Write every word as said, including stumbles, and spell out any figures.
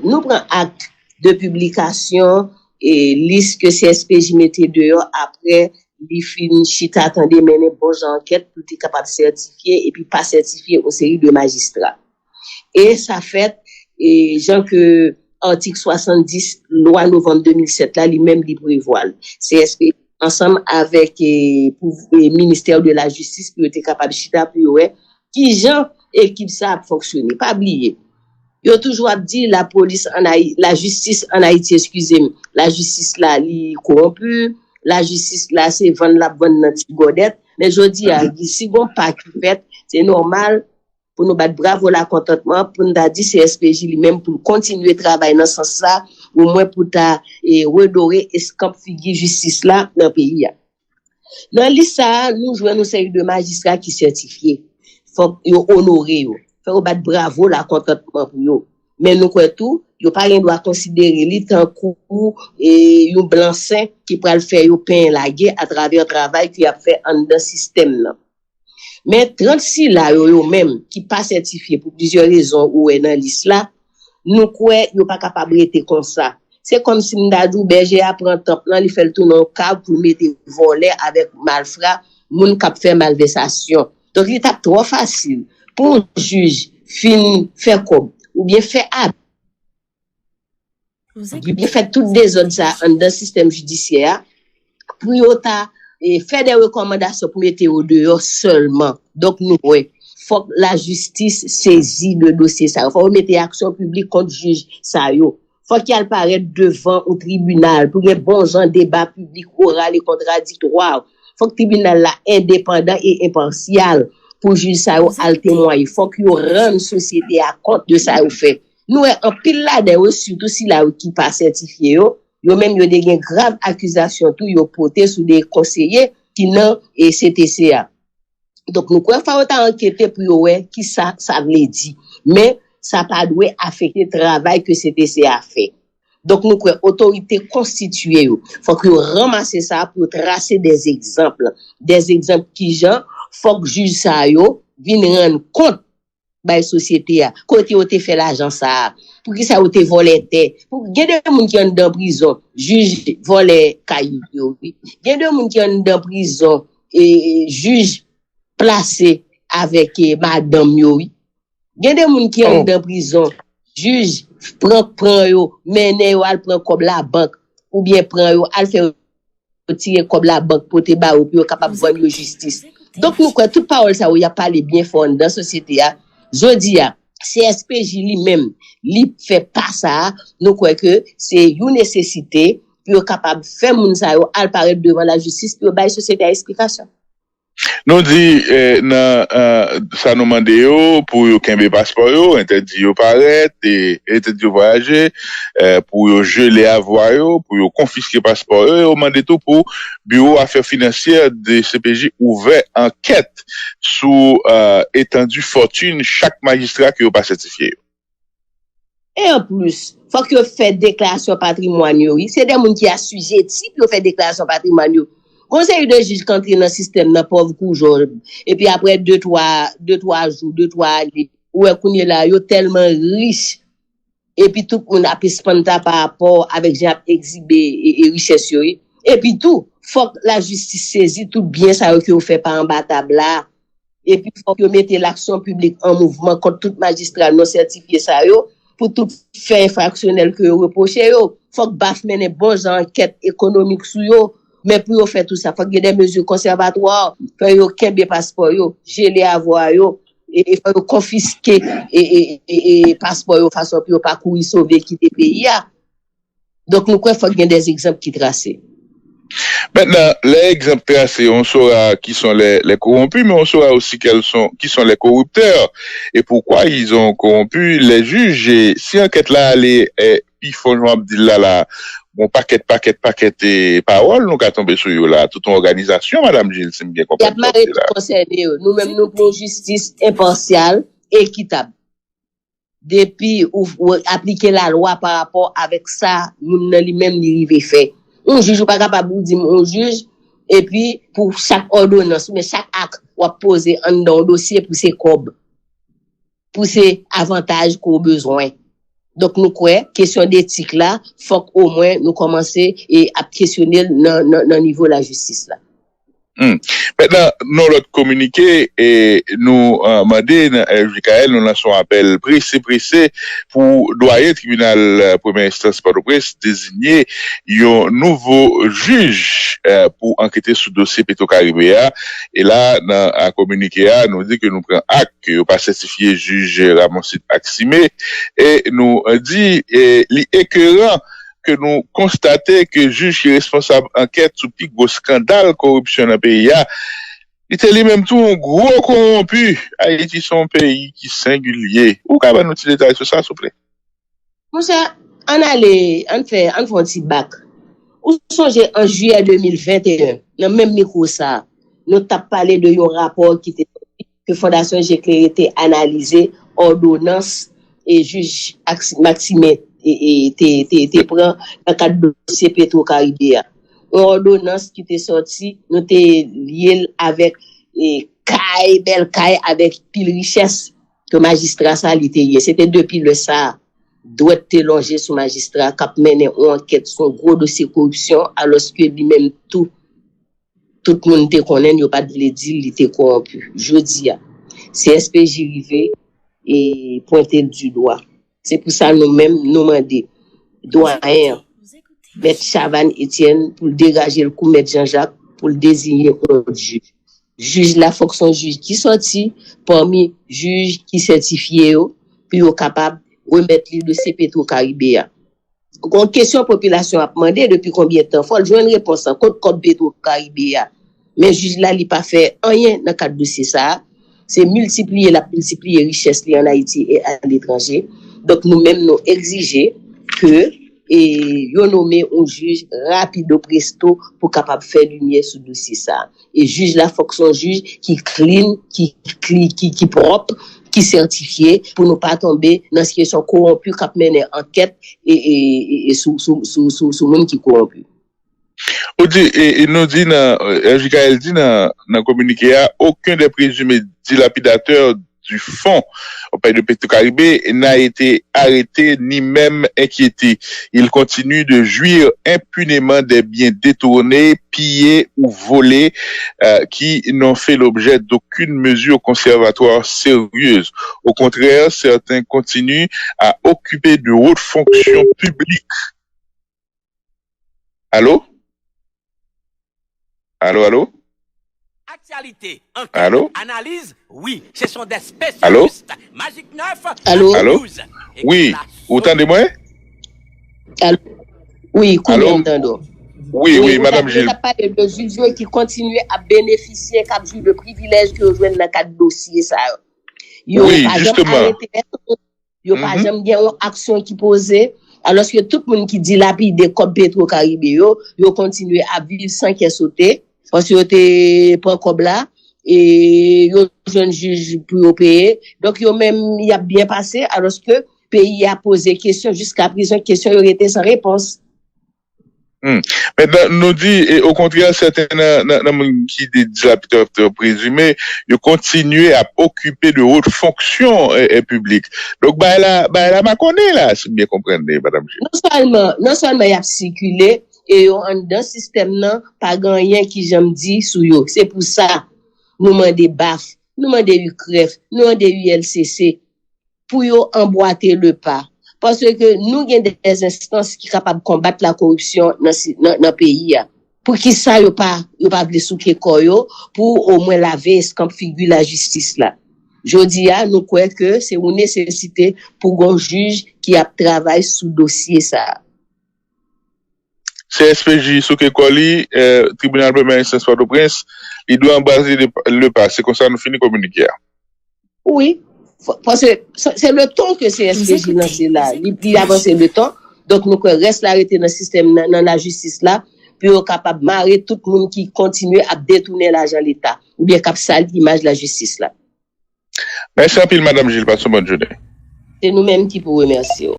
nou pran ak de piblikasyon e lis ke C S P J mete deyò apre li fin chita tande mennen bon jan ankèt pou te kapab sètifye epi pa sètifye yon seri de majistra. E sa fèt e jan ke atik swasanndis lwa novanm de mil sèt la li menm li prevwa l. C S P ansanm avèk e, pou, e, ministè de la jistis pou yo te kapab chita pou yo wè kijan ekip sa ap fonksyone. Pa bliye, yo toujou ap di lapolis an Ayi, lajistis an Ayiti, eskize m, lajistis la li kowonpi, lajistis la se vann l ap vann nan ti gòdèt. Men jodi a, si gon pa ki fèt, se nòmal pou nou bat bravo lakontantman, pou n ta di C S P J li menm pou l kontinye travay nan sans sa, omwen pou ta e, redore eskanp figi jistis la nan peyi a. Nan lis sa a, nou jwenn yon seri de majistra ki sètifye. Fòk yo onore yo. Fòk yo bat bravo lakontantman pou yo. Men nou kwè tou, yo pa gen dwa konsidere li tankou e, yon blansen ki pral fè yo penyen lage atravè travay ke y ap fè anndan sistèm nan. Men trant sila yo, yo menm, ki pa sètifye pou plizyè rezon ou wè nan lis la, nou kwè yo pa kapab rete konsa. Se kòmsi m ta di w bèje a pran tanp lan, li fè l tounen yon kav pou l mete vòlè avèk malfra, moun k ap fè malvèsasyon. Donk, li t ap twò fasil pou yon jij fin fè kòb oubyen fè abi Li byen fè tout dezòd sa anndan sistèm jidisyè a pou yo ta e, fè de rekòmandasyon pou mete yo deyò sèlman. Donk nou wè, fòk lajistis sezi de dosye sa yo. Fòk yo mete aksyon piblik kont jij sa yo. Fòk y al parèt devan yon tribinal pou gen bon jan deba piblik oral e kontradiktwa. Fòk tribinal la endepandan e enpasyal pou jij sa yo al temwaye. Fòk yo rann sosyete a kont de sa yo fè. Nou wè anpil ladan yo, sitou sila yo ki pa sètifye yo, yo menm yo te gen grav akizasyon tou yo pote sou de konseye ki nan e, C T C a. Donk nou kwè fò yo ta ankete pou yo wè ki sa sa vle di. Men sa pa dwe afekte travay ke C T C a fè. Donk nou kwè otorite konstitiye yo, fòk yo ranmase sa pou yo trase de egzanp. De egzanp kijan fòk jij sa yo vin rann kont bay sosyete a. Kote yo te fè lajan sa a? Poukisa yo te vòlè tè? Pou, gen de moun ki anndan prizon, jij vòlè kay yo, wi. Gen de moun ki anndan prizon, e, e, jij plase avèk e, madanm yo, wi. Gen de moun ki anndan prizon, jij pran, pran yo, mennen yo al pran kòb labank, oubyen pran yo, al fè yo tire kòb labank pote ba yo pou yo kapab vann yo jistis. Donk nou kwè tout pawòl sa yo y ap pale byen fò anndan sosyete a. Jodi a, C S P J li menm, li fè pa sa a, nou kwè ke se yon nesesite pou yo kapab fè moun sa yo al parèt devan lajistis pou yo bay sosyete a eksplikasyon. Nou di eh, nan eh, sa nou mande yo pou yo kenbe paspò yo, entèdi yo parèt, e entèdi yo vwayaje, eh, pou yo jele avwa yo, pou yo konfiske paspò yo, e yo mande tou pou biwo afè finansyè de C P J ouvè ankèt sou eh, etandi fòtin chak majistra ke yo pa sètifye yo. E anplis, fòk yo fè deklarasyon patrimwàn yo, wi. Se de moun ki asijeti pou yo fè deklarasyon patrimwàn yo. Gon seri de jij k antre nan sistèm nan pòv kou jòb. Epi apre de twa, de twa jou, de twa ane, ou wè kounye la, yo tèlman rich. Epi tout moun ap espanta pa rapò avèk jan y ap egzibe e, e richès yo, wi. Epi tou, fòk lajistis sezi tout byen sa yo ke yo fè pa anba tab la. Epi fòk yo mete laksyon piblik an mouvman kont tout majistra non sètifye sa yo pou tout fè enfraksyonèl ke yo repwoche yo. Fòk baf mennen bon jan ankèt ekonomik sou yo. Men pou yo fè tou sa, fòk gen de mezi konsèvatwa, fè yo kenbe paspò yo, jele avwa yo, e fò yo konfiske e, e, e, e paspò yo fason pou yo pa kouri sove kite peyi a. Donk nou kwè fòk gen de egzanp ki trase. Maintenant, les exemples tracés, on saura qui sont les, les corrompus, mais on saura aussi quels sont, qui sont les corrupteurs et pourquoi ils ont corrompu les juges. Et si enquête là allait eh, pi fon jan ap di l la la, gon pakèt pakèt pakèt eh, pawòl nou ka tonbe sou yo la, tout yon òganizasyon, Madame Gilles, si m byen konprann sa w di la. Y ap mare tout konsène yo. Nou menm nou pou yon jistis enpasyal, ekitab. Depi ou, ou aplike lalwa pa rapò avèk sa moun nan li menm li rive fè. Yon jij ou pa kapab ou di m yon jij, epi pou chak òdonans oubyen chak ak w ap poze anndan yon dosye pou se kòb, pou se avantaj ke w bezwen. Donk, nou kwè, kesyon detik la, fòk omwen nou kòmanse e ap kesyone l nan, nan, nan nivo lajistis la. Hmm. Mentnan, nan lòt kominike, e, nou, eh, mande nan L J K L, nou lanse yon apèl prese, prese pou dwayen tribinal, eh, premyè enstans Pòtoprens deziye yon nouvo jij, eh, pou ankete sou dosye Petro Caribe a. E la, nan, a kominike a, nou di ke nou pran ak ke yo pa sètifye jij Ramoncite Aximé. E nou, eh, di, eh, li ekeran ke nou konstate ke jij ki responsab ankèt sou pi gwo eskandal koripsyon nan peyi a, li te li menm tou yon gwo kowonpi. Ayiti se yon peyi ki sengilye. Ou ka ban nou ti detay sou sa, souple? Monchè, ann ale, ann fè, ann fè yon ti bak. Ou sonje an jiyè de mil venteyen, nan menm mikwo sa a, nou t ap pale de yon rapò ki te sòti ke Fondasyon Jeklere te analize òdonans e jij Ax- Maximen e, e, te, te, te pran nan kad dosye Petro Caribe a. Yon òdonans ki te sòti, nou te lye l avèk e, kay, bèl kay avèk pil richès ke majistra sa a li te ye. Se te depi lè sa a, dwèt te lonje sou majistra k ap mennen yon ankèt sou yon gwo dosye koripsyon, alòske li menm tou, tout moun te konnen l, yo pa t vle di l, li te kowonpi. Jodi a, C S P J rive e pwente l di dwa. Se pou sa nou menm, nou mande dwayen an, Mèt Chavannes Etienne, pou l degaje l kou Mèt Jean Jacques, pou l deziye yon jij. Jij la fòk se yon jij ki sòti pami jij ki sètifye yo, pou yo kapab remèt li dosye Petro Caribe a. Gon kesyon popilasyon ap mande depi konbyen tan, fò l jwenn repons lan, kot kòb Petro Caribe a? Men jij la, li pa fè anyen nan kad dosye sa a. Se miltipliye l ap miltipliye richès li ann Ayiti e aletranje. Donk, nou menm, nou egzije ke e, yo nonmen yon jij rapido presto pou kapab fè limyè sou dosye sa a. E jij la, fòk se yon jij ki clean, ki, ki, ki, ki pwòp, ki sètifye, pou nou pa tonbe nan kesyon kowonpi k ap mennen ankèt e, e, e, e sou, sou, sou, sou, sou moun ki kowonpi. Ou di, e, e nou di nan, e, L J K L di nan, nan kominike a, aucun des présumés dilapidateurs du fonds auprès de Petro-Caribe n'a été arrêté ni même inquiété. Il continue de jouir impunément des biens détournés, pillés ou volés, euh, qui n'ont fait l'objet d'aucune mesure conservatoire sérieuse. Au contraire, certains continuent à occuper de hautes fonctions publiques. Allô? Allô, allô? Actualité, enquête, analyse, oui, ce sont des spécialistes. Magic neuf, Allô? Allô? Wi, ou tande mwen? Allô? Wi, kounye a m tande w. Wi, wi, madanm Gilles. Ou t ap pale de jij yo ki kontinye ap benefisye, k ap jwi de privilèj ke yo jwenn nan kad dosye sa yo. Yo pa janm arete pèsonn. Yo pa janm gen yon aksyon ki poze, alòske tout moun ki dilapide kòb Petro Caribe yo, yo kontinye ap viv san kè sote, paske yo te pran kòb la, e yo jwenn jij pou yo peye. Donk, yo menm, y ap byen pase, alòske peyi a poze kesyon, jiska prezan, kesyon yo rete san repons. Hmm. Men dan, nou di, e, okontrè, sèten nan, nan, nan moun ki de dilapidè prezime, yo kontinye ap okipe de wot fonksyon, e, e, piblik. Donk, bagay la, bagay la makonnen la, si m byen konprann, e, madanm Gilles. Non sèlman, non sèlman y ap sikile, e yo anndan sistèm nan, pa gen anyen ki janm di sou yo. Se pou sa, nou mande baf, nou mande UCREF, nou mande ULCC, pou yo anbwate le pa. Paske nou gen de enstans ki kapab konbat la koripsyon nan, si- nan, nan peyi a. Poukisa yo pa, yo pa vle souke kò yo pou omwen lave eskanp figi lajistis la? Jodi a, nou kwè ke se yon nesesite pou gon jij ki ap travay sou dosye sa a. C S P J souke kò li, eh, tribinal premyè enstans Pòtoprens, li dwe anbwate le, le pa. Se konsa nou fini kominike a. Wi. Paske se, se le ton ke C S P J lanse la. Li, li avanse le ton. Donk, nou kwè rès la rete nan sistèm, nan, nan lajistis la, pou yo kapab mare tout moun ki kontinye ap detounen lajan Leta, oubyen k ap sal imaj lajistis la. Mèsi anpil, madanm Gilles. Pase yon bòn jounen. Se nou menm ki pou remèsye w.